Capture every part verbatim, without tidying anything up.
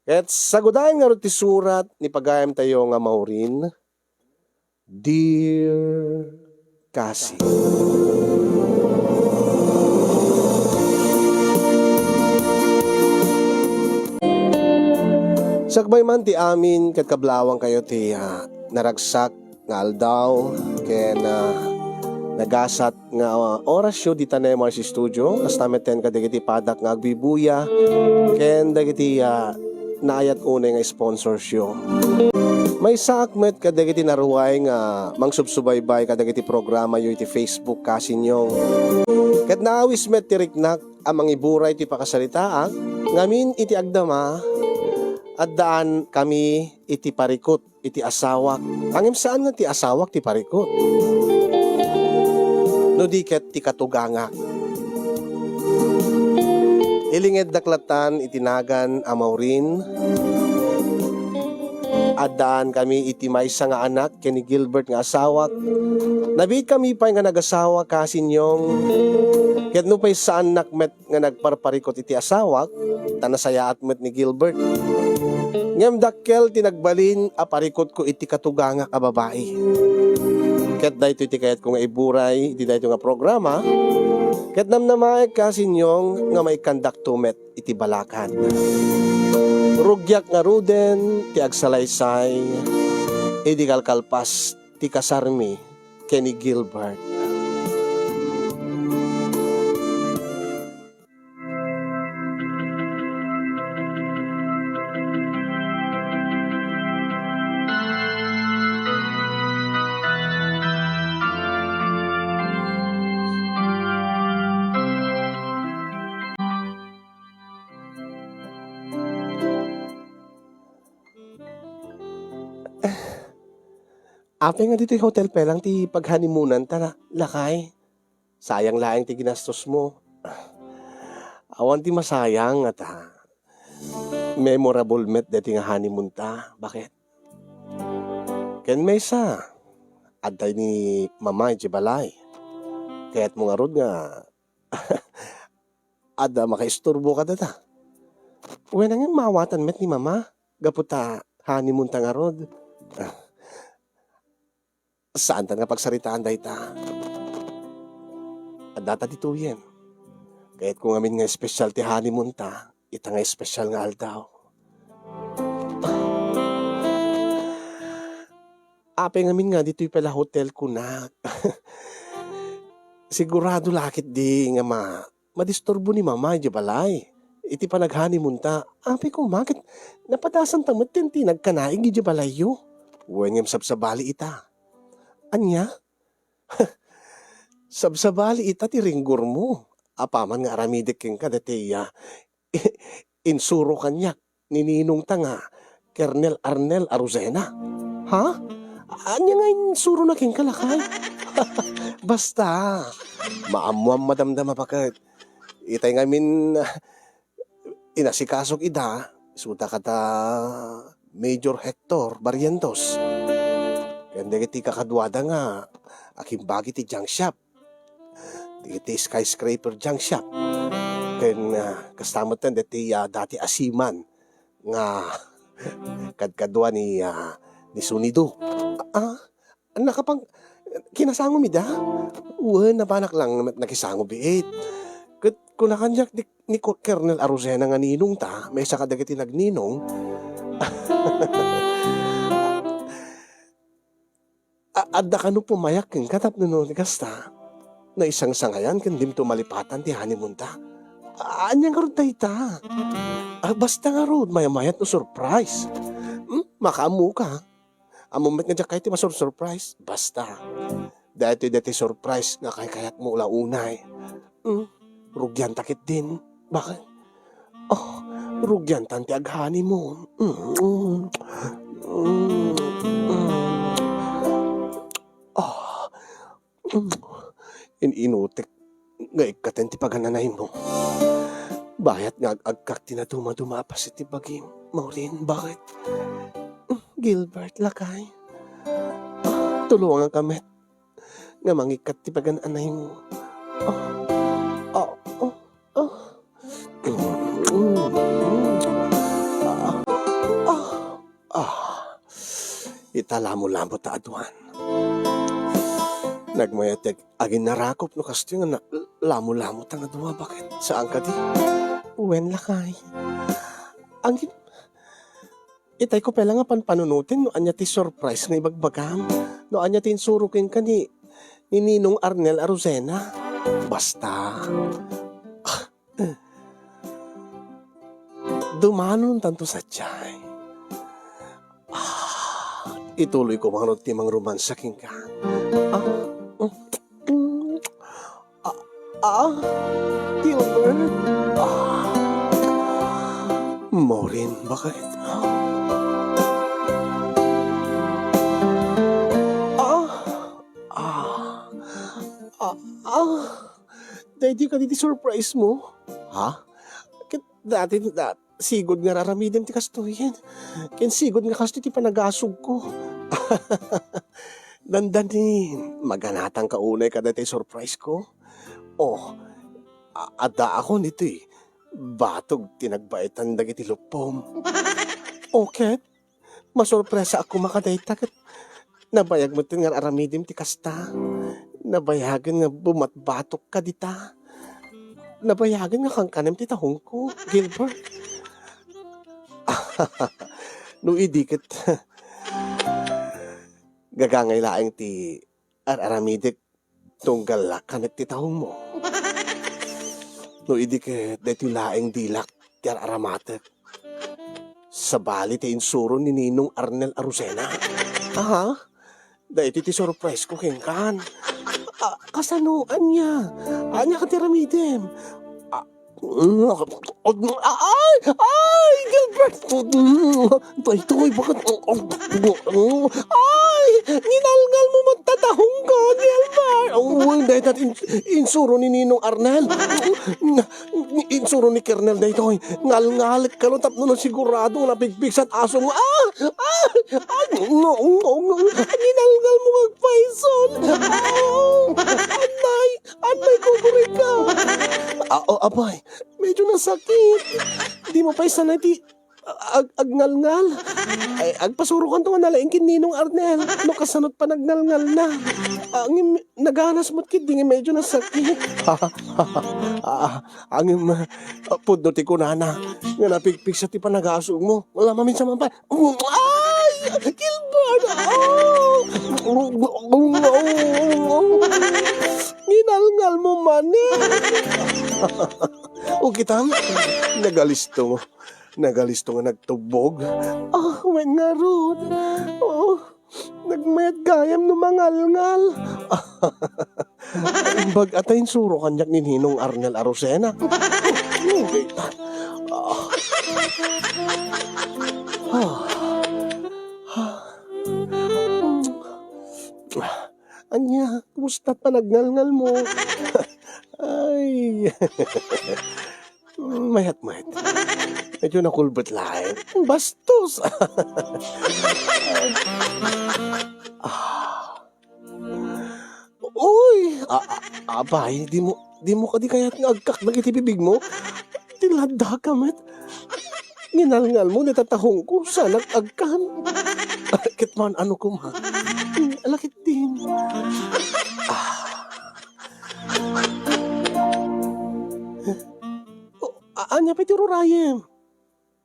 Ket sagudayen ngarud ti surat ni pagayamtayo nga Maureen, Dear Cassie. Sakbay man ti amin ket kablawangkayo ti, ah, naragsak nga aldaw ken, ah, nagasat nga, ah, orasyo dita Nemars Studio, kasta metten kadagiti padak nga agbibuya ken dagiti, ah, naayat unay nga sponsorsyo. Maysaak met kadagiti naruay nga mangsubsubaybay kadagiti programayo iti Facebook, Kasinyong. Ket naawis met ti riknak a mangiburay ti pakasaritaak, ngamin iti agdama, addaan kami iti parikut iti asawak. Ngem saan nga ti asawak ti parikut. No di ket ti katugangak. Ilingednak latan iti nagan a Maureen. Addaan kami iti maysa nga anak ken ni Gilbert nga asawak. Nabiit kami pay nga nagasawa, Kasinyong. Ket nupay saannak met nga nagparparikut iti asawak, ta nasayaat met ni Gilbert. Ngem dakkel ti nagbalin a parikutko iti katugangak a babai. Ket daytoy ti kayatko nga iburay iti daytoy nga programa, ket namnamaek, Kasinyong, nga maikandakto met iti balakad. Rugiak ngaruden ti agsalaysay idi kalkalpas ti kasarmi ken ni Gilbert. Apay nga ditoy hotel pa lang ti paghanimunanta, lakay? Sayang laeng ti ginastosmo. Awan ti masayang, ngata memorable met daytoy nga honeymoonta. Baket? Ken maysa, adda ni Mama idiay balay. Kayatmo ngarud nga adda makaisturbo kadata. Wen, ngem maawatan met ni Mama gapu ta honeymoonta ngarud. Saantan nga pagsaritaan dayta. Addata ditoyen. Kayatko ngamin nga espesyal ti honeymoonta, ita nga espesyal nga aldaw. Apay ngamin nga ditoy pay la hotel kunak? Sigurado la ketdi nga ma-, madisturbo ni Mama idiay balay iti panaghoneymoonta. Apay koma ket napadasanta met ti nagkanaig idiay balayyo. Wen, ngem sabsabali ita. Ania? Sabsabali ita ti ringgormo. Apaman nga aramidek kenka daytoy, ah, insuro kaniak ni ninongta nga Kernel Arnel a Rosena. Ha? Ania nga insurona kenka, lakay? Basta, maammoam madamdama, baket. Itay ngamin, ah, inasikasok ida, isuda kada Major Hector Barrientos. Ken dagiti kakaduada nga akimbagi ti junk shop. Dagiti skyscraper junk shop. Ken, ah, kasta met dagiti, ah, dati a seaman nga kadkadua ni, ah, ni Sunido. Ah, nakapang-, kinasangomi da? Wen, napanak lang met nakisango biit. Ket kuna kaniak ni, ni Ko-, Kernel a Rosena nga ninongta, maysa kadagiti nagninong. A-, adda kano pumayak kenka tapno no kasta, naisangsangayan ken dimto malipatan ti honeymoonta. Ania ngarud dayta? Ah, basta ngarud, mayamayat no surprise. Hmm? Makaammoka. Ammom met nga diak kayat ti masursurprise. Basta, daytoy, daytoy surprise nga kaykayatmo la unay. Hmm? Rugianta ketdin. Baket? Oh, rugiantan ti aghoneymoon. Mm, mm, mm. Oh, mm. In-inutek nga ikkaten ti pagan-anaymo. Bayat nga ag-agkak ti nadumaduma a paset ti bagim, Maureen. Baket? Mm, Gilbert, lakay. Tulonganka met nga mangikkat ti pagan-anaymo. Oh, oh, oh, oh. Mm, mm, mm. Ah. ita lamulamo ta aduan. Nagmayat ti ag-, aginnarakop no kastoy nga na-, lamulamo ta nga dua, baket? Saan kadi? Wen, lakay. Ang itay ko pay la nga panpanunoten no ania ti surprise nga ibagbagam, no ania ti insuro kenka ni, ni Ninong Arnel a Rosena. Basta, ah, dumanon tanto sadiay. Ah, ituloy ko mangarud ti mangromansa kenka. Ah, mm, mm. Ah, ah, Gilbert. Ah. Maureen, bakit? Ah, ah, ah, ah. Daydi kadi ti surprise mo? Ha? Ket dati, da-, sigud nga ar-aramidem ti kastoyen. Ken sigud nga kastoy ti panagasugko. Dandani, maganatangka unay kadaytoy surprise ko. Oh, a-, addaakon ditoy batog ti nagbaetan dagiti luppom. O ket, masurpresaak koma kadayta ket nabayag metten nga ar-aramidem ti kasta. Nabayagen nga bumatbatokka dita. Nabayagen nga kankanem ti tahongko, Gilbert. No idi ket gagangay laeng ti ar-aramidek tunggal la kanek ti tahongmo. No idi ket daytoy laeng dilak ti ar-aramatek. Sabali ti insuro ni Ninong Arnel a Rosena. Aha? Daytoy ti surprise ko kenkan. Ah, kasano? Ania? Ania ka ti aramidem? Ah, ay! Ay! Gilbert! Daytoy, bakit? Ay! Ninalngal mo met tatahong ko, Gilbert! Uy, dayta in-, insuro ni Ninong Arnel. Insuro ni Kernel daytoy. Ngalngalek kano tapno nasigurado nga napigpigsat aso nga, ah! Ah! Ah! No, no, no. Ninalngal mo agpayson. Ah! Anay! Anay, kukurika! Ah, oh, apay, medyo nasakit. Di mo pay sanay ti ag-, agngalngal. Ay, agpasurokanto nga nalaing ken Ninong Arnel no kasano't panagngalngalna. Ah, ngem naganas met ketdi nga medyo nasakit. Ah, ngem, ah, pudno ti kunana nga napigpigsa ti panagasugmo. Wala maminsan man pa. Ay! Gilbert! Ah! Ninalngal mo man, eh. O, kitam, nagalisto. Nagalisto nga nagtubbog. Ah, wen ngarud. Oh, nagmayat gayam no mangalngal. Imbag a ta insuro kaniak ni Ninong Arnel a Rosena. Ah. Ah. Ah. Ania, kumusta panagngalngal mo? Ay. Mayat, mayat. Medyo nakulbet laeng. Bastos. Ah. Uy! A-, a-, apay, di mo, di mo kadi kayat nga agkak dagiti bibig mo? Ti ladda ka met. Nginalngal mo, natatahong ko, sanak agkan. Ket man, ano koma? Hmm, alakit din. Ah. O, a-, ania pay ti rurayem?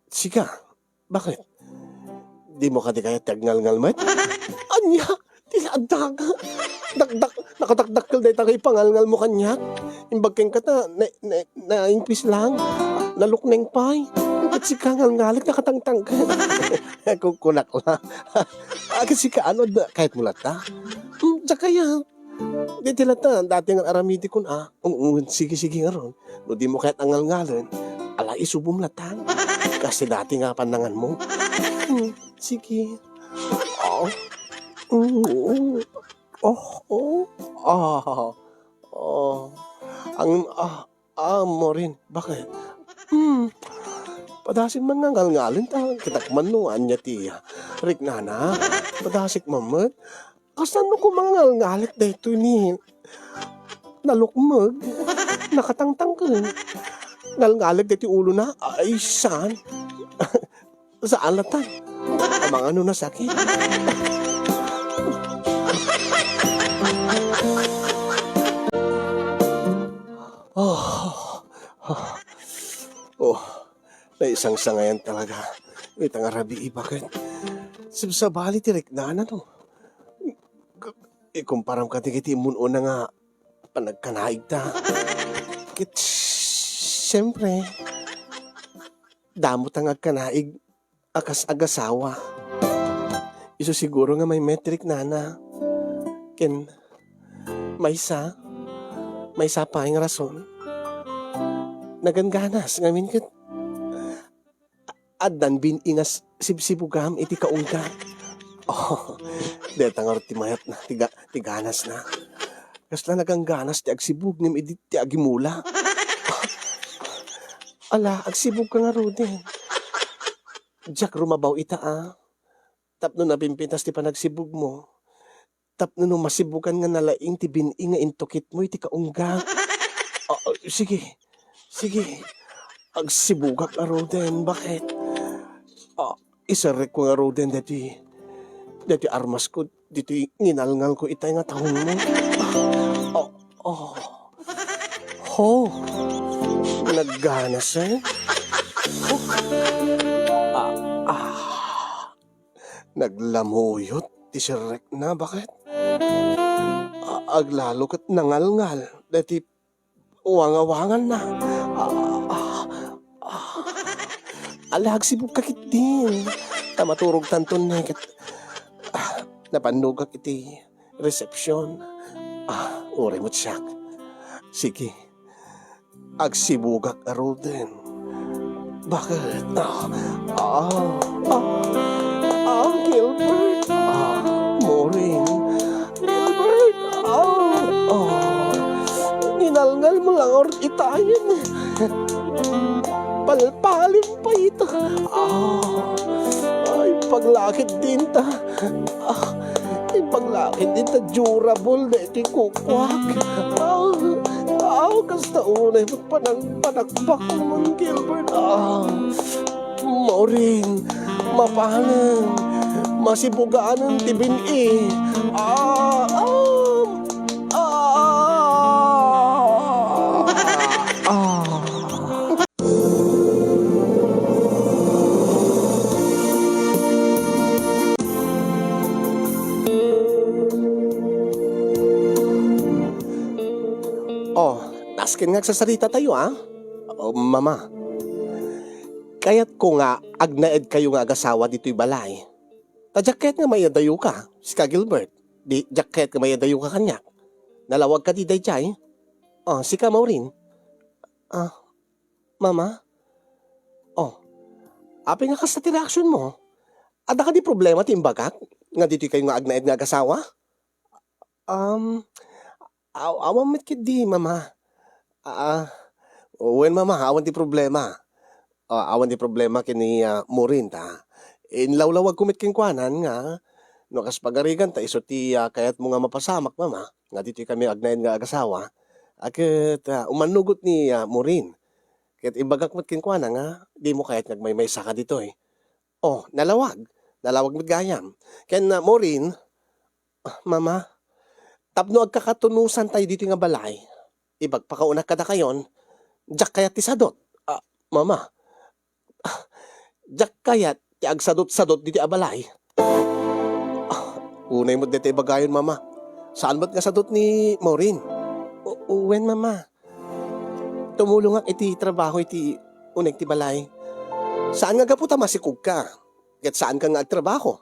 Sika, bakit? Di mo kadi kayat ti agngalngal met? Ania? Ti adda ka. Dakdak, nakadakdakkel dayta nga ipangalngal mo kaniak. Imbag kenka ta, na, na, naingpis lang. Nalukneng pay. Ket sika ngalngalek nakatangtangken. Kukunak la. Ket sika, ano, da-, kayat mo latta? Hmm, diak kayat. Dayta latta, dati nga aramidekon, ah. Oo, sige, sige, ngarud. No di mo kayat a ngalngalen, ala, isubom latta. Kas ti dati nga pannanganmo. Hmm, sige. Oh. Oo. Oh, oh. Ah. Oh. Ang, ah, ah, Maureen, bakit? Hmm. Padasig man nga ngalngalen ta, kitak man no, ania ti, ah, riknana. Padasig man met. Kasano koma nga ngalngalek daytoy ni nalukmeg, nakatangtangken? Ngalngalek daytoy ulona? Ay, saan? Saan latta? Mangano nasakit? Oh, oh, oh, naisangsangayan talaga. Ita nga rabii, baket. Sabsabali ti riknana, no? Ikumparam kadagiti immun-una nga panagkanaigta. Ket, siyempre, damo ta nga agkanaig a kas agasawa. Isu siguro nga maymayat ti riknana. Ken maysa, maysa pay nga rason. Nagangganas ngamin ket addan bin-i nga s-, sibsibugam iti kaungga. Oh, deta ngarud ti mayatna, ti ga-, ti ganasna. Kasla nagangganas ti agsibug ngem idi ti agimula. Ala, agsibugka ngaruden. Diak rumabaw ita, a. Tapno napimpintas ti panagsibugmo. Tapno no masibugan nga nalaing ti bin-i nga intukitmo iti kaungga. Ah, ah, sige. Sige. Agsibugak ngaruden, baket? Ah, iserrekko ngaruden daytoy, daytoy armasko, ditoy nginalngalko itay nga tahongmo. Ah, oh. Ho. Nagganas, eh. Ho. Ah, ah. Naglamuyot ti serrekna, baket? A-, aglalo ket nangalngal daytoy wangawanganna. Ah, ah, ah. Ala, agsibugka ketdin. Ta maturogtanto ne ket, ah, napannogak iti resepsion. Ah, uray met siak. Sige. Agsibugak ngaruden. Baket? Ah, ah, ah, ah, Gilbert. Ah, Maureen. Gilbert. Ah, ah. Nginalngalmo la ngarud itayen. Palpalem pay ita. Ah, ay, paglakid dinta. Ah, ipaglakid dita durable daytoy kukuak. Ah, ah, kasta unay met panang panakpak man, Gilbert. Ah, Maureen, mapanen, masibuganen ti bin-i. Ah, ah, ah, ah, ah. Oh, nasken nga agsasaritatayo, a? Oh, Mama. Kayatko nga agnaedkayo nga agasawa ditoy balay. Ta diak kayat nga maiyadayoka, sika Gilbert. Di, diak kayat nga maiyadayoka kaniak. Nalawag kadi daydiay? Oh, sika Maureen? Ah, Mama? Oh, apay nga kasta ti reaksionmo? Adda kadi problema ti imbagak nga ditoy kayo nga agnaed nga agasawa? Um, aw-, awan met ketdi, Mama. Ah, wen, Mama, awan ti problema. Ah, awan ti problema ken ni, ah, Maureen, ta inlawlawagko met kenkuana nga no kas pagarigan ta isu ti, ah, kayatmo nga mapasamak, Mama, nga ditoy kami agnaed nga agasawa, a ket, ah, umannugot ni, ah, Maureen. Ket imbagak met kenkuana nga dimo kayat nga agmaymaysaka ditoy. Oh, nalawag. Nalawag met gayam. Ken, ah, Maureen, ah, Mama, tapno agkakatunosantayo ditoy nga balay, ibagpakaunak kadakayon, diak kayat ti sadut. Ah, Mama, ah, diak kayat ti agsadutsadut ditoy a balay. Ah, unay met dayta ibagayon, Mama. Saan met nga sadut ni Maureen? U-, wen, Mama. Tumulongak iti trabaho iti uneg ti balay. Saan nga gapu ta masikogka, ket saanka nga agtrabaho?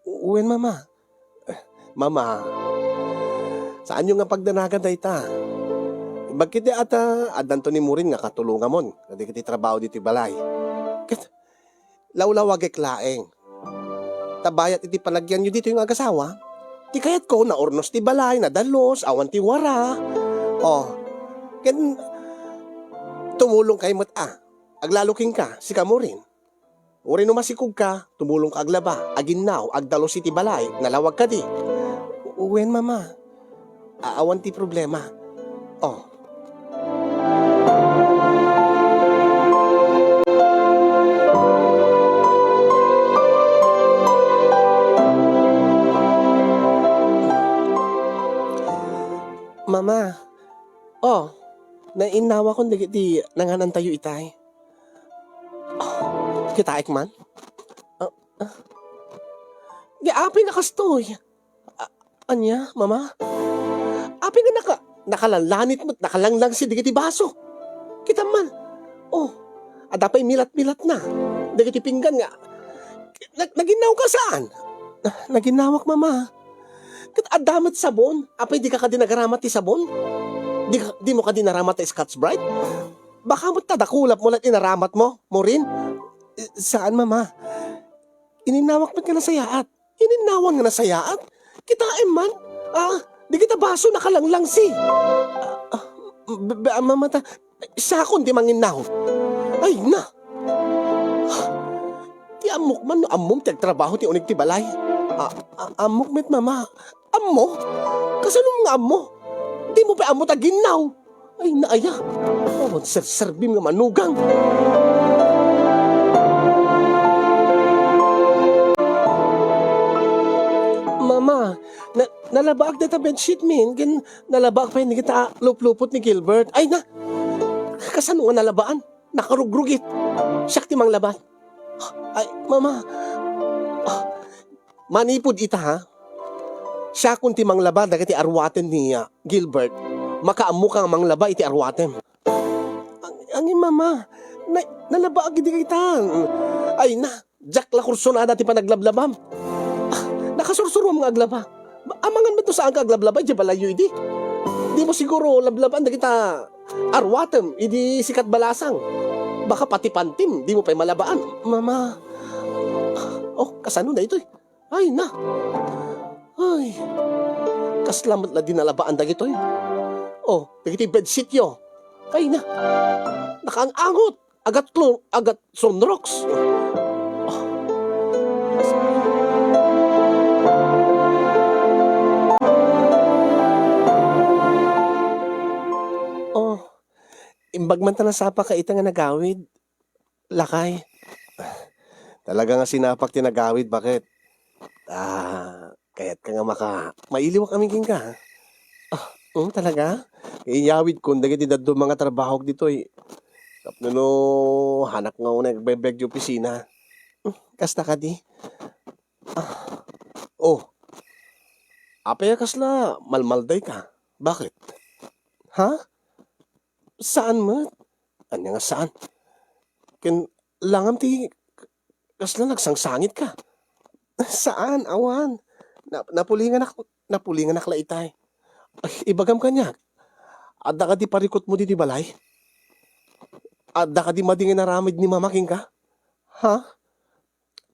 Wen, Mama. Eh, Mama, saanyo nga pagdanagan dayta. Imbag ketdi a ta addanto ni Maureen nga katulongamon kadagiti trabaho ditoy balay. Ket lawlawagek laeng. Ta bayat iti panagyanyo ditoy nga agasawa, ti kayatko, naurnos ti balay, nadalus, awan ti wara. Oh, ken tumulongkay met a. Aglalo kenka, sika Maureen. Uray no masikogka, tumulongka aglaba, aginnaw, agdalus iti balay, nalawag kadi. Wen, Mama. A-, awan ti problema. Oh. Mama, oh, nainnawakon dagiti nangan-antayo itay. Oh, kitaek man? Ah, ah. Di apay nga kastoy? Ah, ania, Mama? Apay nga naka-, nakalanlanit met, nakalanglang si dagiti baso? Kita man. Oh, adda pay milat-milat na. Dagiti pinggan nga, nag-, naginnaw ka saan? Ah, naginnawak, Mama. Ket adda met sabon. Apay, di ka kadi nagaramat ti sabon? Di ka, di mo kadi naramat ti Scotch Brite? Baka met ta dakulap mo laeng inaramat mo, Maureen? Eh, saan, Mama? Ininnawak met nga nasayaat. Ininnawan nga nasayaat? Kitaem man. Ah, di kita baso nakalanglang si. Ah, ah, b-, b-, ah, Mama ta, siakon ti manginnaw. Ay, na! Ti ammok man no ammom ti agtrabaho ti uneg ti balay. Ah, ah, ammok met, Mama. Ammo? Kasano nga ammo? Di mo pay ammo ta ginnaw. Ay, naaya. Awan serserbim nga manugang. Mama, na-, nalabaak dayta bedsheet min, ken nalabaak pay dagita luplupot ni Gilbert. Ay na, kasano nga nalabaan? Nakarugrugit. Siak ti manglaba. Ay, Mama. Ah, manipud ita, ha? Siakon ti manglaba dagiti aruaten ni, ah, Gilbert. Makaammoka nga manglaba iti aruatem. Ang, angin, Mama. Na, nalabaak idi kaitan. Ay na, diak la kursunada ti panaglablabam. Ah, nakasursurom nga aglaba. Ba-, amangan met no saanka aglablaba idiay balayyo idi. Dimo siguro lablabaan dagita aruatem idi sikat balasang. Baka pati pantim, dimo pay malabaan. Mama. Oh, kasano daytoy? Ay, na. Ay. Kasla met la di nalabaan dagitoy. Oh, dagiti bedsheetyo. Ay, na. Nakaang-angot. Agat klo-, agat sunrox. Oh, imbag man ta nasapak ita nga nagawid, lakay. Talaga nga sinapak ti nagawid, baket? Ah, kayatka nga maka-, mailiwak amin kenka, ha? Ah, mm, talaga? Iyawidkon dagiti dadduma nga trabahok ditoy. Tapno no, hanak nga unay agbebeg ti opisina. Hmm, kasta kadi? Ah, oh. Apay a kasla malmaldayka? Baket? Ha? Saan met? Ania nga saan? Ken langam ti kasla nagsangsangitka? Saan, awan. Na-, napulinganak, napulinganak la itay. Ay, ibagam kaniak. Adda kadi parikutmo ditoy balay? Adda kadi madi nga inaramid ni Mama kenka? Ha?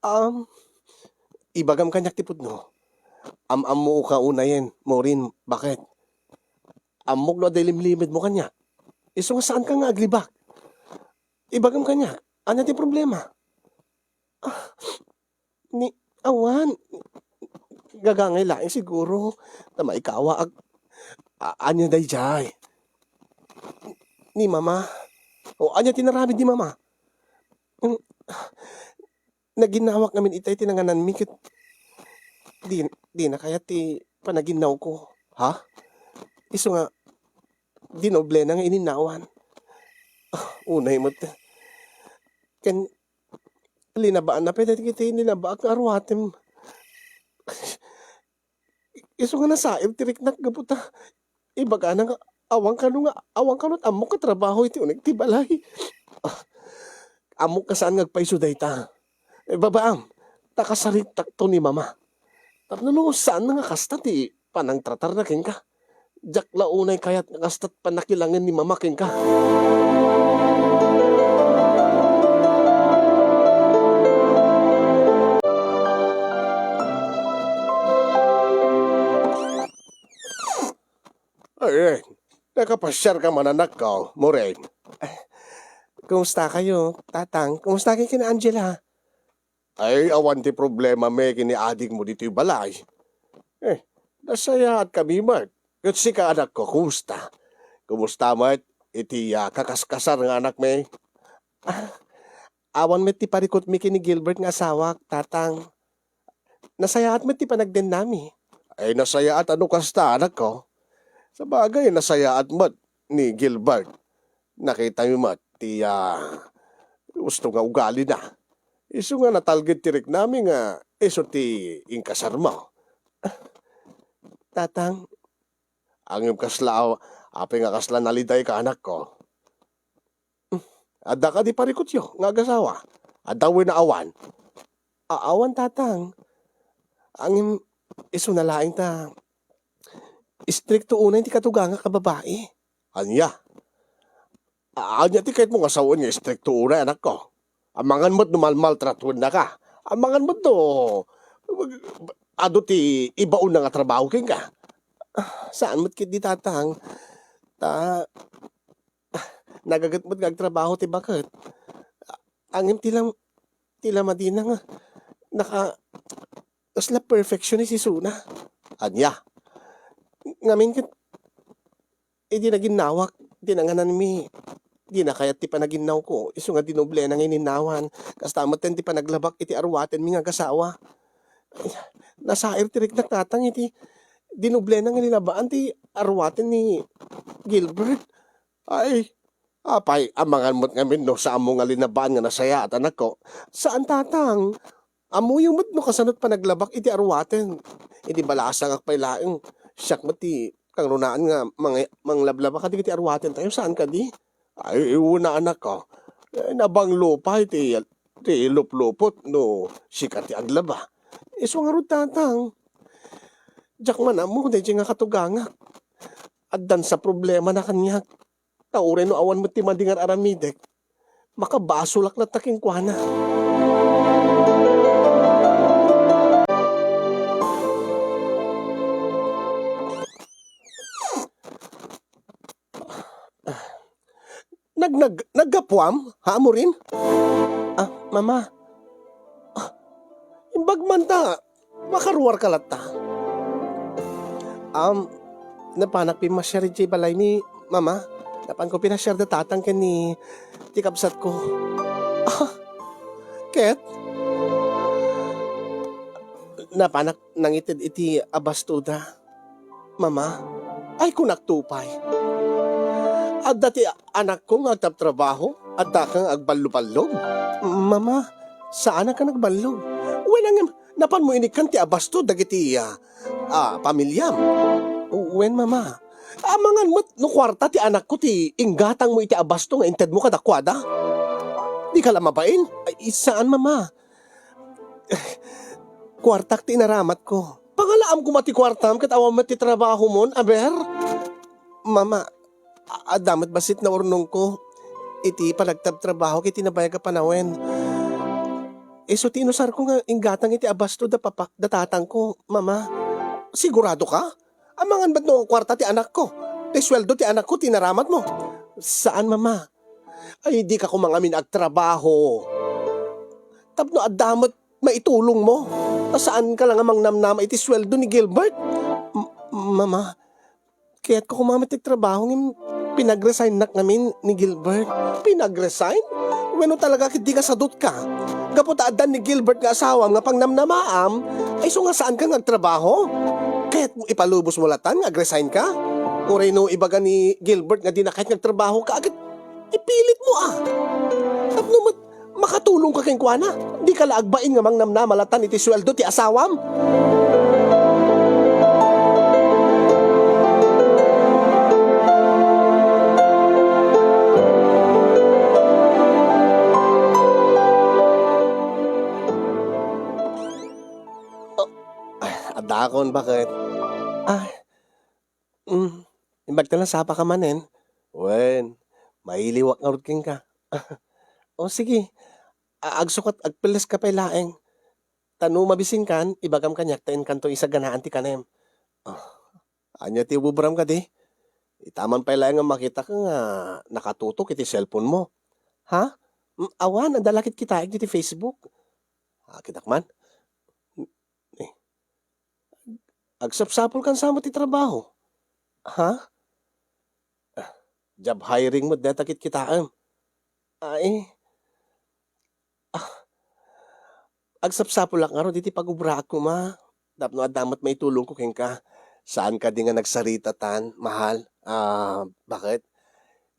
Um, ibagam kaniak ti pudno. Am-ammoka unayen, Maureen, baket? Ammok no adda ilimlimedmo kaniak. Isu nga saanka nga aglibak. Ibagam kaniak, ania ti problema? Ah, ni, awan. Gagangay laeng siguro. Ta maikawaak. A-, ania daydiay? Ni Mama. O, ania ti inaramid ni Mama? Mm, naginnawak ngamin itay ti nangananmi ket di, dina kayat ti panaginnawko. Ha? Isu nga, dinoblena nga ininnawan. Ah, unay met. Ken linabaanna pay dagiti linabaak nga aruatem. Isu nga nasaib ti riknak gapu ta ibagana nga awan kano nga, awan kano ammok nga trabaho iti uneg ti balay. Ah, ammok nga saan nga agpayso dayta. Eh, babaam, ta kasaritakto ni Mama. Tapno no saan nga kasta ti panangtratarna kenka. Diak la unay kayat nga kasta ti pannakilangen ni Mama kenka. Ay, nakapasiarka man, anakko, Maureen? Kumusta kayo, Tatang? Kumusta kayo kina Angela? Ay, awan ti problema mi ken ni adingmo ditoy balay. Eh, nasayaat kami met. Ket sika, anakko, kumusta? Kumusta met iti, ah, kakaskasar nga anakmi? Ah, awan met ti parikutmi ken ni Gilbert nga asawak, Tatang. Nasayaat met ti panagdennami. Ay, nasayaat a no kasta, anakko. Sabagay, nasayaat met ni Gilbert. Nakitami met ti, ah, husto nga ugalina. Isu nga natalged ti riknami nga isu ti inkasarmo. Tatang, ngem kasla, apay nga kasla nalidayka, anakko? Adda kadi parikutyo nga agasawa? Adda wenno awan? A-, awan, Tatang. Ngem isuna laeng ta istrikto unay ti katugangak a babai. Ania? A-, ania ti kayatmo nga sawen nga istrikto unay, anakko? Amangan met no malmaltratuennaka. Amangan met no adu ti ibaonna nga trabaho kenka. Ah, saan met ketdi, Tatang. Ta, nagaget met nga agtrabaho ti baket. Ngem ti lam-, ti lamadina nga naka-, kasla perfectionist isuna. Ania? Ngamin ket, idi naginnawak, ti nangananmi, dina kayat ti panaginnawko, isu nga dinoblena nga ininnawan. Kasta metten ti panaglabak iti aruatenmi nga agasawa. Ay, nasair ti riknak, Tatang, iti dinoblena nga linabaan ti aruaten ni Gilbert. Ay, apay, amangan met ngamin no saanmo nga linabaan nga nasayaat, anakko? Saan, Tatang. Ammoyo met no kasano ti panaglabak iti aruaten. Idi balasangak pay laeng, siak met ti kangrunaan nga mang-, manglablaba kadagiti aruatentayo, saan kadi? Ay, wen, anakko. Eh, nabanglo pay ti, ti luplupot no sika ti aglaba. Isu ngarud, Tatang. Diak man ammo daydiay nga katugangak. Addan sa problemana kaniak. Ta uray no awan met ti madi nga ar-aramidek, makabasolak latta kenkuana. Nag-, nag-, naggapuam, ha, Amorin? Ah, Mama. Ah, imbag man ta, makaruarka latta. Um, napanak pimmasiar idiay balaymi, Mama. Napanko pinasiar da Tatang ken ni ti kabsatko. Ah, ket? Napanak nangited iti abastoda. Mama, ay, kunak to pay. Adda ti anakko nga agtabtrabaho, adda ka nga agballoballog. Mama, saanak a nagballog. Wen, ngem, napanmo inikkan ti abasto dagiti, ah, ah, pamiliam. Wen, Mama. Amangan met no kuarta ti anakko ti inggatangmo iti abasto nga intedmo kadakuada. Dika la mabain? Ay, saan, Mama. Kuartak ti inaramatko. Pangalaam koma ti kuartam ket awan met ti trabahomon, aber? Mama, a-, adda met bassit naurnongko iti panagtabtrabaho iti nabayag a panawen. Isu ti inusarko nga inggatang iti abasto da papak, da tatangko, Mama. Sigurado ka? Amangan met no kuarta ti anakko? Ti sueldo ti anakko ti inaramatmo? Saan, Mama. Ay, dika koma ngamin agtrabaho. Tapno adda met maitulongmo. Ta saanka la nga mangnamnama iti sueldo ni Gilbert. M-, Mama, kayatko koma met ti trabaho ngem pinagresignak ngamin ni Gilbert. Pinagresign? Wenno talaga ket dika sadutka? Gapu ta addan ni Gilbert nga asawam nga pangnamnamaam, ay isu nga saanka nga agtrabaho? Kayatmo ipalubosmo latan nga agresignka? Uray no ibaga ni Gilbert nga dina kayat nga agtrabahoka, ket ipilitmo a. Tapno met makatulongka kenkuana, dika la agbain nga mangnamnama latan iti sueldo ti asawam. Oh, ay, addakon, baket. Ay, mm, imbag ta nasapaka manen. Wen, mailiwak ngarud kenka. O, sige. A-, agsukat, agpelleska pay laeng. Ta no mabisinkan, ibagam kaniak ta inkanto isaganaan ti kanem. Ah, ania ti ubobram kadi? Itaman pay laeng nga makitak nga nakatutok iti cellphone mo. Ha? Mm, awan, adda la kitaek iti Facebook. Ah, kitak man. Eh, agsapsapulkan sa met ti trabaho. Ha? Ah, job hiring met dayta kitkitaem. Ay. Ah, agsapsapulak ngarud iti pagubraak koma tapno adda met maitulongko kenka. Saan kadi nga nagsaritatan, mahal? Ah, baket?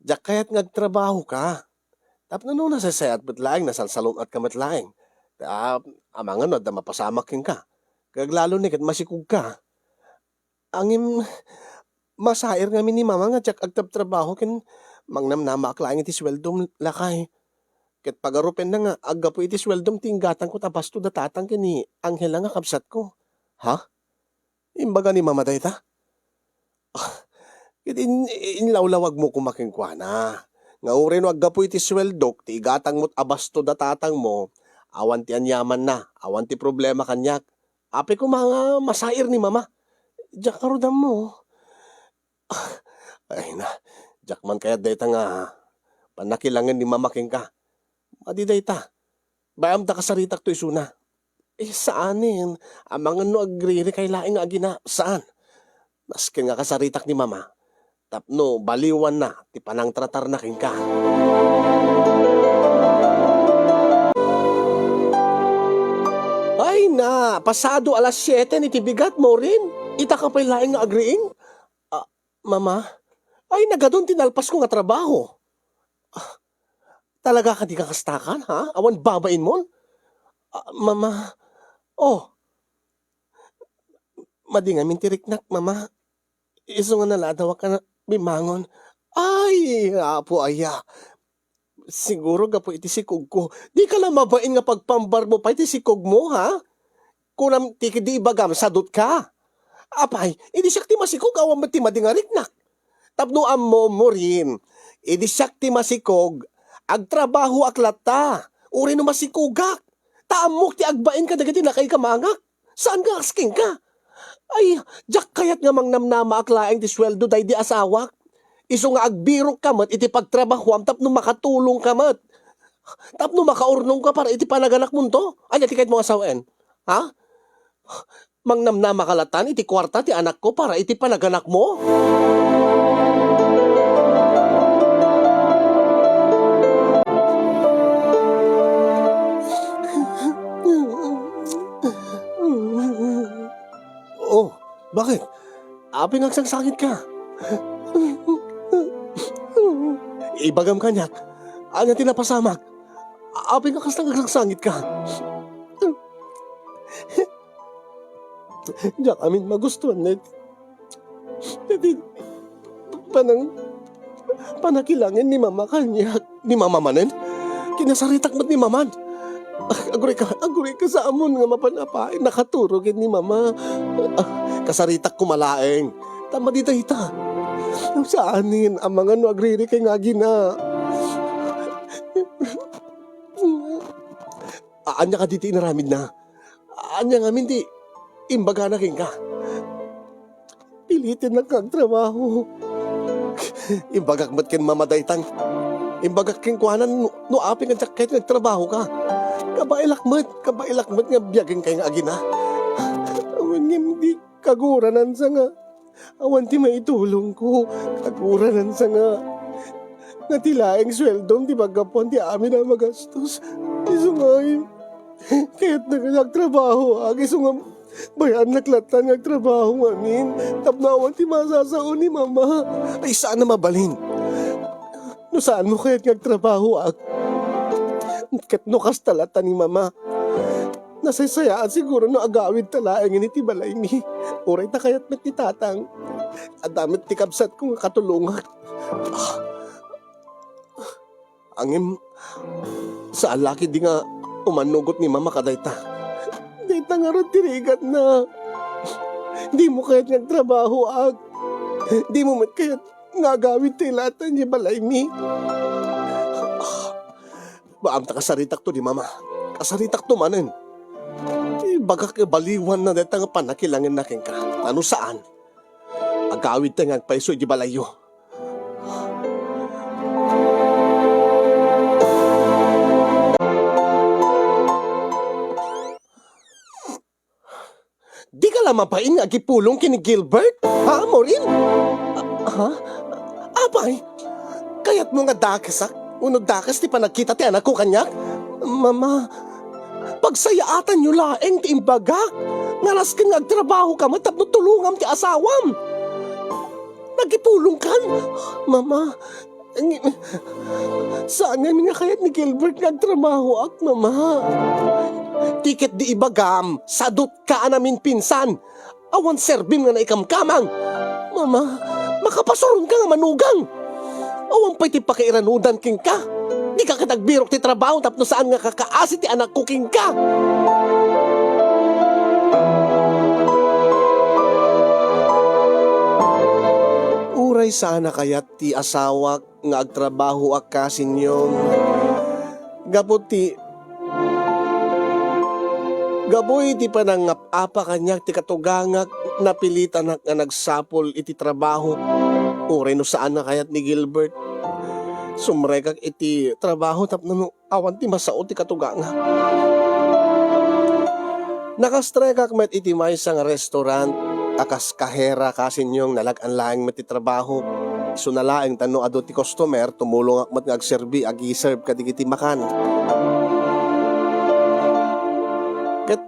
Diak kayat nga agtrabahoka. Tapno no nasaysayaat met laeng, nasalsalun-atka met laeng. Ah, amangan no adda mapasamak kenka. Ket aglalo ni ket masikogka. Ngem, masair ngamin ni Mama nga diak agtrabtrabaho ken mangnamnamaak laeng iti sueldom, lakay. Ket pagarupenna nga aggapu iti sueldom ti inggatangko ta basto da Tatang ken ni Angela nga kabsatko. Ha? Imbaga ni Mama dayta? Ah, ket in-, inlawlawagmo koma kenkuana nga uray no aggapu iti sueldok ti igatangmo a basto da Tatangmo, awan ti aniamanna, awan ti problema kaniak. Apay koma nga masair ni Mama. Diak ngarud ammo. Ay na, diak man kayat dayta nga pannakilangen ni Mama kenka. Madi dayta. Bay-am ta kasaritakto isuna. Eh, saanen. Amangan no agririkay laeng nga agina. Saan. Nasken nga kasaritak ni Mama. Tapno baliwanna ti panangtratarna kenka. Ay na, pasado alas siete iti bigat, Maureen. Ita ka pay laeng nga agriing? Ah, Mama, ay nagadun ti nalpasko nga trabaho. Ah, talaga kadi nga kastakan, ha? Awan babainmon? Ah, Mama, oh, madi ngamin ti riknak, Mama. Isu nga naladawak a bimangon. Ay, Apo aya. Siguro gapu iti sikogko. Di ka la mabain nga pagpambarmo pay ti sikogmo, ha? Kunam ti di ibagam, sadutka. Apay, idi siak ti masikog, awan met ti madi nga riknak. Tapno ammom, Maureen, idi siak ti masikog, agtrabahoak latta. Uray no masikogak. Ta ammok ti agbain kadagiti nakaikamangak. Saan nga asking ka? Ay, diak kayat nga mangnamnamaak laeng ti sueldo daydi asawak. Isu nga agbirokka met iti pagtrabahoam tapno makatulongka met. Tapno makaurnongka para iti panaganakmonto? Ania ti kayatmo nga sawen? Ha? Mangnamnamaka latta iti kuarta ti anakko para iti panaganakmo? Oh, baket? Apay nga agsangsangitka? Ibagam kaniak, ania ti napasamak? Apay nga kasta nga agsangsangitka? Diak amin magustuan, Ned. Daydi panang-, panakilangen ni Mama kaniak. Ni Mama manen? Kinasaritak met ni Mama. Ah, aguray ka, aguray ka sa amon nga mapan-apay. Nakaturo ket ni Mama. Ah, kasaritak koma laeng. Ta madi dayta. Saanen, amangan no agririkay nga agina. Ania kadi ti inaramidna? Ania ngamin ti imbagana kenka? Pilitennak nga agtrabaho. Imbagak met ken Mama dayta. Imbagak kenkuana no, no apay nga diak kayat nga agtrabahoka. Kabaelak met, kabaelak met nga biagenkay nga agina. Awan ngem di kaguranansa nga Awan ti maitulongko. Kaguranansa nga, nga ti laeng sueldom ti paggapuan ti amin a magastos. Isu nga, kayatna nga agtrabahoak, isu nga, bay-annak latta nga agtrabaho ngamin. Tapno awan ti masasao ni Mama. Ay, saan a mabalin? No saanmo kayat nga agtrabahoak? Ket no kasta latta ni Mama, nasaysayaat siguro no agawidta laengen iti balaymi. Uray ta kayat met ni Tatang. Adda met ti kabsatko nga katulongak. Ah. Ngem, saan la ketdi nga umannugot ni Mama kadayta. Dayta ngarud ti rigatna. Dimo kayat nga agtrabahoak. Dimo met kayat nga agawid ti latan ti balaymi. Bay-am ta kasaritakto ni Mama. Kasaritakto manen. Ibagak nga baliwanna dayta nga pannakilangenna kenka. Ta no saan, agawidta nga agpayso iti balayyo. Dika la mabain nga agipulong ken ni Gilbert? Ha, Maureen? Ah, ha? Apay, kayatmo nga dakesak wenno dakes ti panagkita ti anakko kaniak? Mama, pagsayaatanyo laeng ti imbagak. nga nasken nga agtrabahoka met tapno tulongam ti asawam. Nagipulongkan? Mama, saan ngamin nga kayat ni Gilbert nga agtrabahoak, Mama. Ti ket di ibagam, sadutka a naminpinsan. Awan serbim nga naikamkamang. Mama, makapasuronka nga manugang. Awan pay ti pakiiranudan kenka. Dika ket agbirok ti trabaho tapno saan nga kakaasi ti anakko kenka. Uray saan a kayat ti asawak nga agtrabahoak, Kasinyong, gapu ti, gapu iti panangngap-apa kaniak ti katugangak, napilitanak nga nagsapul iti trabaho. Uray no saan a kayat ni Gilbert, sumrekak iti trabaho tapno no awan ti masao ti katugangak. Nakastrekak met iti maysa nga restaurant a kas kahera, Kasinyong, nalag-an laeng met ti trabaho. Isuna laeng ta no adu ti customer, tumulongak met nga agserbi, agi-serve kadagiti makan. Ket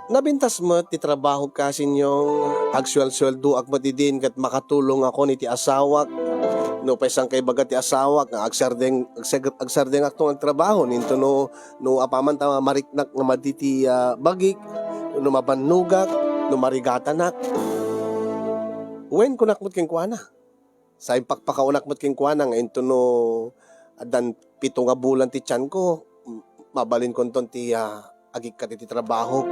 nabintas met ti trabaho, Kasinyong, agsuelsueldoak met idin ket makatulongakon iti asawak. Nupay saan kaibaga ti asawak nga agsardeng, agsag-, agsardengakto nga agtrabaho, ninto no no apaman ta mariknak nga madi ti, ah, bagik, no mabannogak, no marigatanak. Wen, kunak met kenkuana. Sa impakpakaonak met kenkuana nga inton no addan pito nga bulan ti tianko, m-, mabalinkonton ti, ah, agikkat iti trabaho.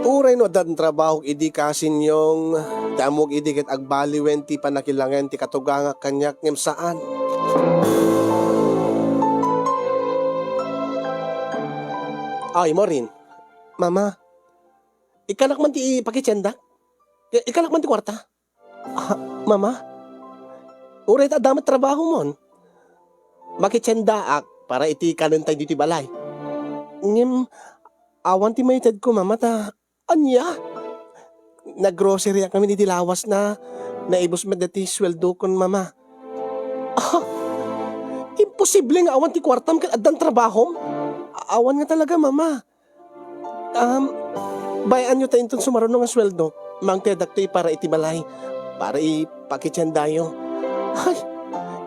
Uray no addan trabahok idi, Kasinyong, ti ammok idi ket agbaliwen ti pannakilangen ti katugangak kaniak ngem saan. Ay, Maureen. Mama, ikkanak man ti pakitiendak? I-, ikkanak man ti kuarta? Ah, Mama? Uray ta adda met trabahomon. Makitiendaak para iti kanentayo ditoy balay. Ngem, awan ti maitedko, Mama, ta ania? Naggroceryak ngamin idi lawas na, naibus met daytoy sueldokon, Mama. Ah, imposible nga awan ti kuartam ket addan trabahom? A-, awan nga talaga, Mama. Um, bay-anyo ta inton sumaruno nga sueldo, mangtedakto para iti balay, para ipakitiendayo. Ay,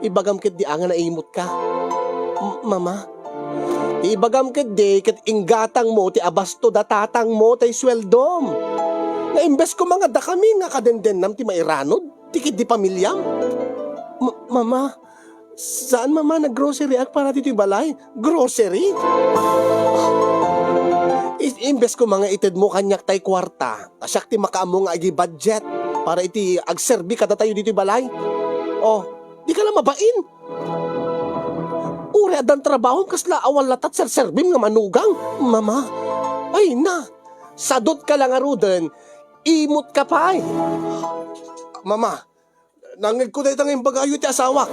ibagam ketdi a nga naimutka. M-, Mama, ibagam ketdi ket inggatangmo ti abasto da tatangmo tay sueldom. Nga imbes koma nga dakami nga kadendennam ti mairanod, ti ketdi pamiliam. M-, Mama, saan, Mama, naggroceryak para ditoy balay? Grocery? I-, imbes koma nga itedmo kaniak tay kuarta, ta siak ti makaammo nga agi-budget para iti agserbi kadatayo ditoy balay. Oh, dika la mabain. Uray addan trabahom, kasla awan latat serserbim nga manugang, Mama. Ay na, sadutka la ngaruden, imutka pay. Mama, nangngegko dayta nga imbagayo iti asawak.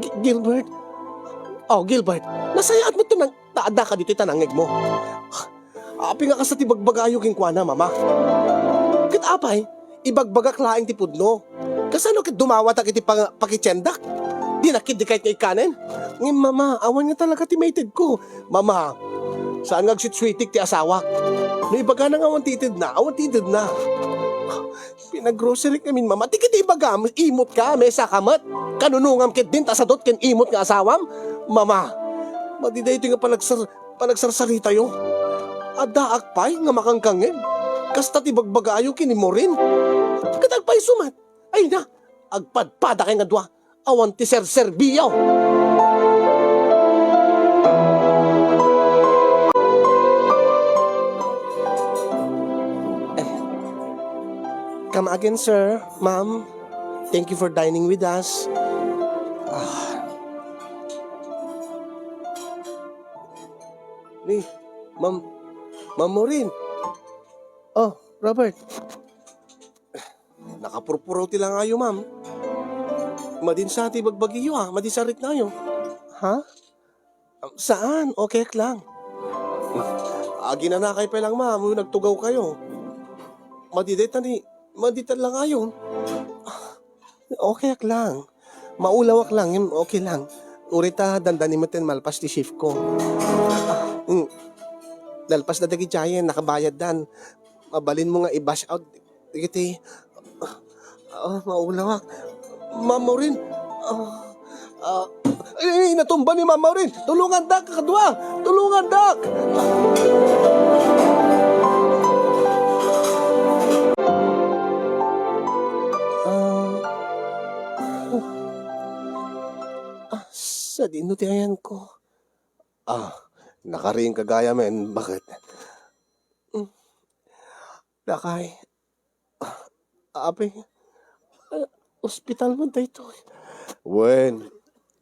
Gi-, Gilbert. Oh, Gilbert, nasayaat met to nang-, ta addaka ditoy ta nangngegmo. Apay nga kasta ti bagbagayo kenkuana, Mama? Ket apay, ibagbagak laeng ti pudno. Kasano ket dumawatak iti pang-, pakitiendak? Dinak ketdi kayat nga ikkanen? Ngem, Mama, awan nga talaga ti maitedko. Mama, saan nga agsitsuitik ti asawak. No ibagana nga awan ti itedna, awan ti itedna. Pinaggrocery ngamin, Mama. Ti ket ibagam, imutka, mesaka met. Kanunongam ketdin ta sadut ken imut nga asawam? Mama, madi daytoy nga panagsar-, panagsarsaritayo. Addaak pay nga makangkangngeg. Kasta ti bagbagayo ken ni Maureen. Ket agpayso met. Ay na, agpadpadakay nga dua. Awan ti serserbiyo. Eh, come again, sir, ma'am. Thank you for dining with us. Ah. Ni, Ma'am, Ma'am Maureen. Oh, Robert. Nakapurpuraw ti langayo, ma'am. Madin sa ti bagbagiyo, ah. Madin sa riknayo. Ha? Um, saan? Okay lang. Aginanakay pay lang, ma'am, no nagtugawkayo. Madi dayta ni, madi ta langayon. Okay lang. Maulawak lang, yun, okay lang. Uray ta dandani metten malpas ti shift ko. Mm. Nalpas da dagidiayen, nakabayaddan. Mabalinmo nga i-bash out dagiti, ah, maulawak. Ma'am Maureen. Ah, ah, ay, ay, natumba ni Ma'am Maureen. Tulongandak, kakadua. Tulongandak. Ah, oh. Ah, sadino ti ayanko? Ah, nakaringka gayamen. Bakit? Mm. Dakay. Ah, abi, ah, ospital man daytoy. Wen,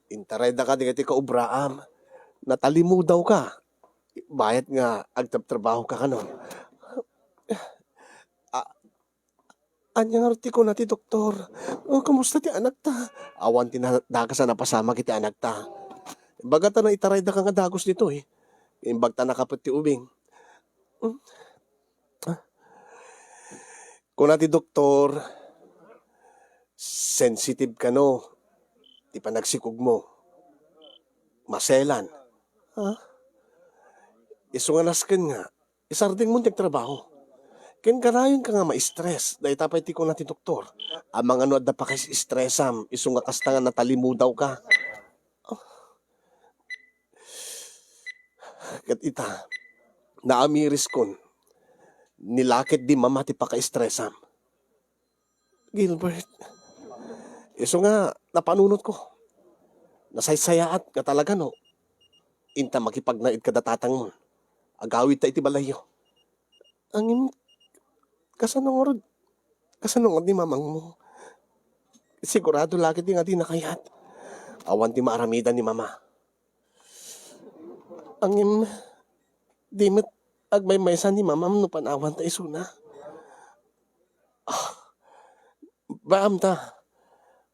intarayda ka dagiti kaobraam. Natalimudawka. Bayat nga agtrabtrabahoka kano. Ah, ania ngarud ti kuna ti doktor? Oh, kumusta ti anakta? Awan ti na-, dakes a napasamak iti anakta. Imbagata nga itaraydaka nga dagus ditoy. Imbagta nakapet ti ubing. Hmm. Ah. Kuna ti doktor, sensitive kano ti panagsikogmo. Maselan. Ha? Isu nga nasken nga, isardengmo ti agtrabaho. Ken kanayonka nga ma-stress, dayta pay ti kuna ti doktor. Amangan no adda pakais-stressam, isu nga kasta nga natalimudawka. Oh. Ket ita, naamiriskon, ni la ketdi mama ti pakaistresam. Gilbert, isu nga napanunotko. Nasaysayaat nga talaga no inta makipagnaed kada tatangmon. Agawidta iti balayyo. Ngem, kasano ngarud, kasano ngarud ni mamangmo? Sigurado la ketdi nga dina kayat. Awan ti maaramidan ni mama. Ngem, di met agmaymaysa ni mamam no panawanta isuna. Ah, baam ta.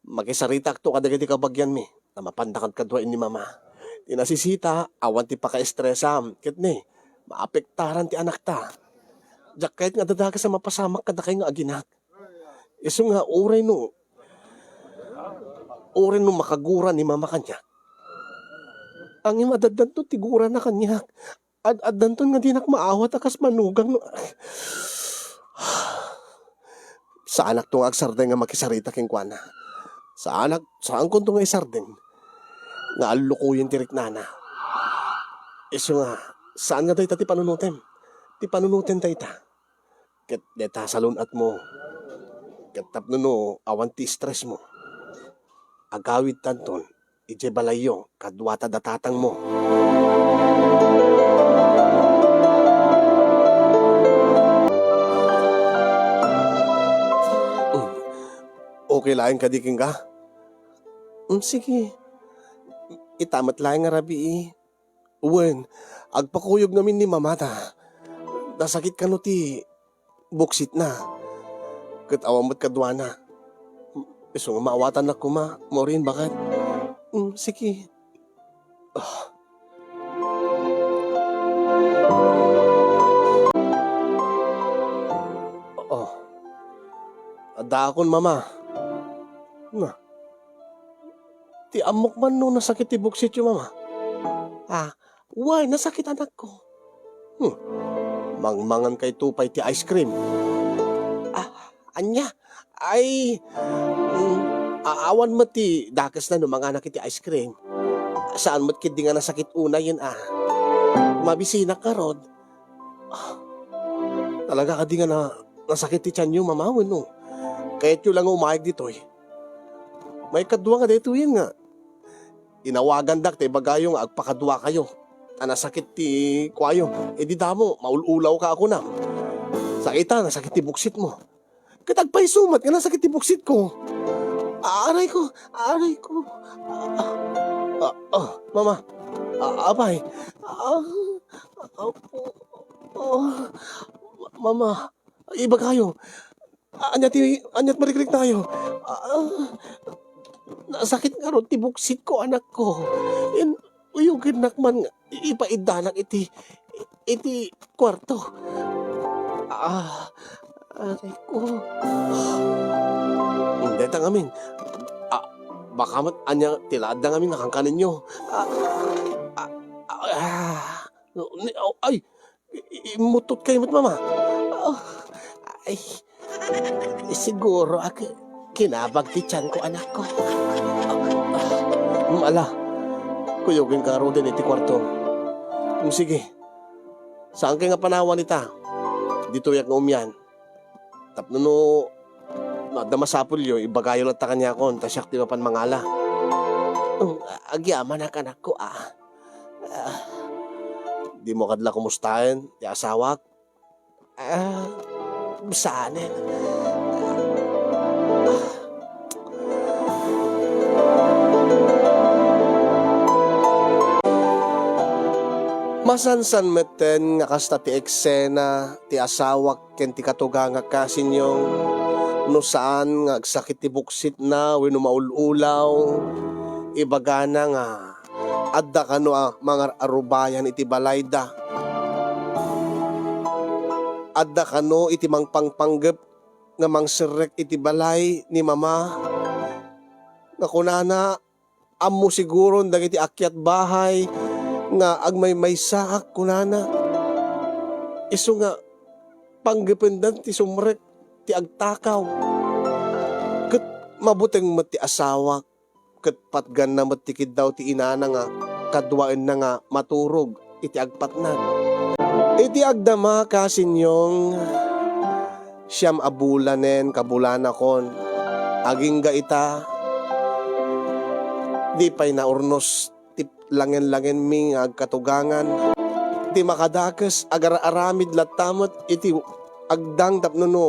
Makisaritakto kadagiti kabagianmi. Ta mapanda kadkadua ni mama. Ti nasisita, awan ti pakaistresam. Ket ni, maapektaran ti anakta. Diak kayat nga adda dakes a mapasamak kadakay nga aginak. Isu nga uray no, uray no makagura ni mama kaniak. Ngem addanto ti gurana kaniak. Ad-addanton nga dinak maawat a kas manugang no, saanakto nga agsardeng nga makisarita kenkuana. Saanak, saankonto nga isardeng nga allukoyen ti riknana. Isu nga, saan nga dayta ti panunotem? Ti panunoten dayta. Ket dayta salun-atmo. Ket tapno no awan ti stressmo, agawidtanton idiay balayyo kaduata da tatangmo. Mm. Okay laeng kadi kenka? Mm, sige. Ita met laeng nga rabii. Wen, agpakuyog ngamin ni mamata. Nasakit kano ti buksitna. Ket awan met kaduana. Isu nga maawatannak koma, Maureen, baket? Mm, sige. Ah. Oh. Addaakon, Mama. Na. Ti ammok man no nasakit ti buksityo, Mama? Ah, Wen, nasakit anakko. Hmm. Mangmangan kayto pay ti ice cream. Ah, ania? Ay, mm, a-, awan met ti dakesna no manganak iti ice cream. Saan met ketdi nga nasakit unayen a. Mabisinak ngarud. Ah, talaga kadi nga na-, nasakit ti tianyo, Mama, wenno? Kayatyo la nga umayeg ditoy. Maikadua nga daytoyen nga inawagandak ta ibagayo nga agpakaduakayo. Ta nasakit ti kuayo. Idi damo, maul-ulawka a kunam. Sa ita, nasakit ti buksitmo. Ket agpayso met nga nasakit ti buksitko. Aray ko, aray ko. Ah, ah, ah, Mama. Ah, apay. Ah, ah, ah, Mama, ibagayo. Ania ti, ania ti marikrik tayo? Ah, nasakit ngarud ti buksitko, anakko. In-, uyogennak man nga ipaiddanak iti, iti kuarto. Ah, aray ko. Dayta ngamin. Ah, Baka met ania ti laadda ngamin nga kankanenyo. Ah, ah, ah, ah, ni-, oh, ay, i-, i-, immuttotkay met, Mama. Ah, ay, siguro ak-, kinabag ti tianko, anakko. Ah, ah, ala, kuyogenka ngaruden iti kuarto. Mm, sige. Saankay nga panawan ita. Ditoyak nga umian. Tapno no, no adda masapulyo, ibagayo latta kaniakon, ta siak ti mapan mangala. Mm, agyamanak, anakko, ah. Ah, dimo kad la kumustaen ti asawak? Ah, saanen. Ah. Masansan metten nga kasta ti eksena ti asawak ken ti katugangak, kasinyong, no saan nga agsakit ti buksitna wenno maul-ulaw, ibagana nga adda kano a mangar-arubayan iti balayda. Adda kano iti mangpangpanggep nga mangserrek iti balay ni Mama, nga kunana, ammo siguron dagiti akyat bahay nga agmaymaysaak, kunana. Isu nga panggependan ti sumrek ti agtakaw. Ket mabuteng met ti asawak, ket patganna met ti kiddaw ti inana nga kaduaenna nga maturog iti agpatnag. Iti agdama, kasinyong, siam a bulanen kabulanakon. Agingga ita, di pay naurnos ti langen-langenmi nga agkatugangan. Ti makadakes, agar-aramid latta met iti agdang tapno no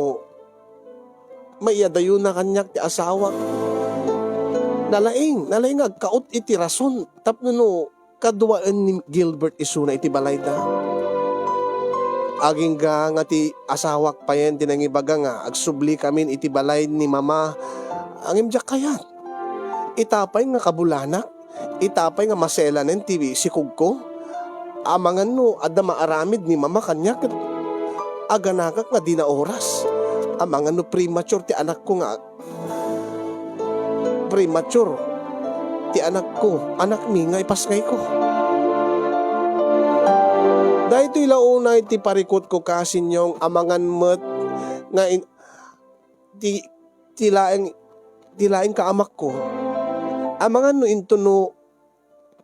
maiyadayona kaniak ti asawak. Nalaing, nalaing nga agkaot iti rason tapno no kaduaen ni Gilbert isuna iti balayda. Agingga nga ti asawak payen ti nangibagak nga agsubli kamin iti balay ni Mama, ngem diak kayat. Ita pay nga kabulanak, ita pay nga maselanen ti sikogko, amangan no adda maaramid ni Mama kaniak ket aganakak nga dina oras. Amangan no premature ti anakko nga premature ti anakko, anakmi nga ipasngayko. Daytoy la unay ti parikutko, kasinyong, amangan met nga in-, ti, ti laeng, ti laeng kaamakko. Amangan no intono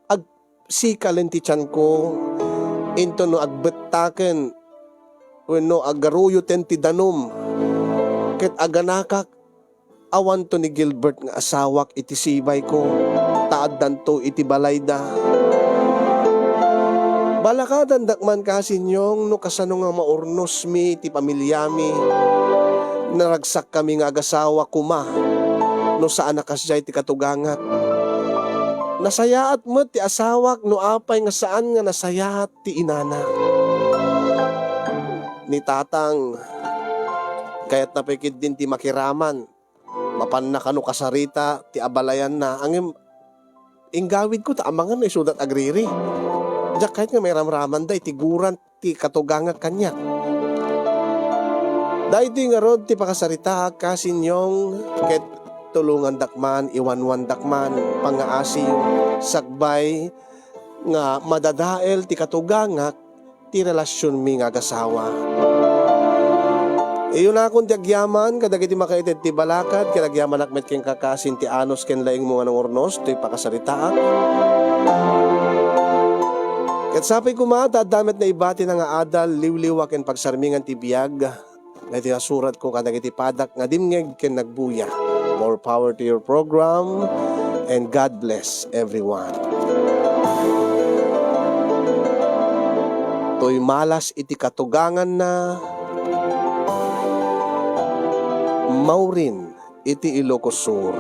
agsikalen ti tianko, intono agbettaken wenno agaruyoten ti danum, ket aganakak, awanto ni Gilbert nga asawak iti sibayko, ta addanto iti balayda. Balakadandak man, kasinyong, no kasano nga maurnosmi ti pamiliami. Naragsakkami nga agasawa koma no saan a kasdiay ti katugangak. Nasayaat met ti asawak no apay nga saan nga nasayaat ti inana. Ni tatang, kayatna pay ketdin ti makiraman. Mapanna kano kasarita ti abalayanna, ngem inggawidko ta amangan no isuda ti agriri. Diak kayat nga mairamramanda iti guran ti katugangak kaniak. Daytoy ngarud ti pakasaritaak, kasinyong, ket tulongandak man, iwanwandak man, pangngaasiyo, sakbay nga madadael ti katugangak ti relasionmi nga agasawa. Iyunakon ti agyaman kadagiti makaited ti balakad, ket agyamanak met kenka, kasin, ti anus ken laingmo nga nangurnos toy pakasaritaak. Ket sapay koma ta adda met naibatina nga adal, liwliwa ken pagsarmingan ti biag. Daytoy a suratko kadagiti padak nga dimngeg ken nagbuya. More power to your program, and God bless everyone. Toy malas iti katuganganna, Maureen iti Ilocos Sur.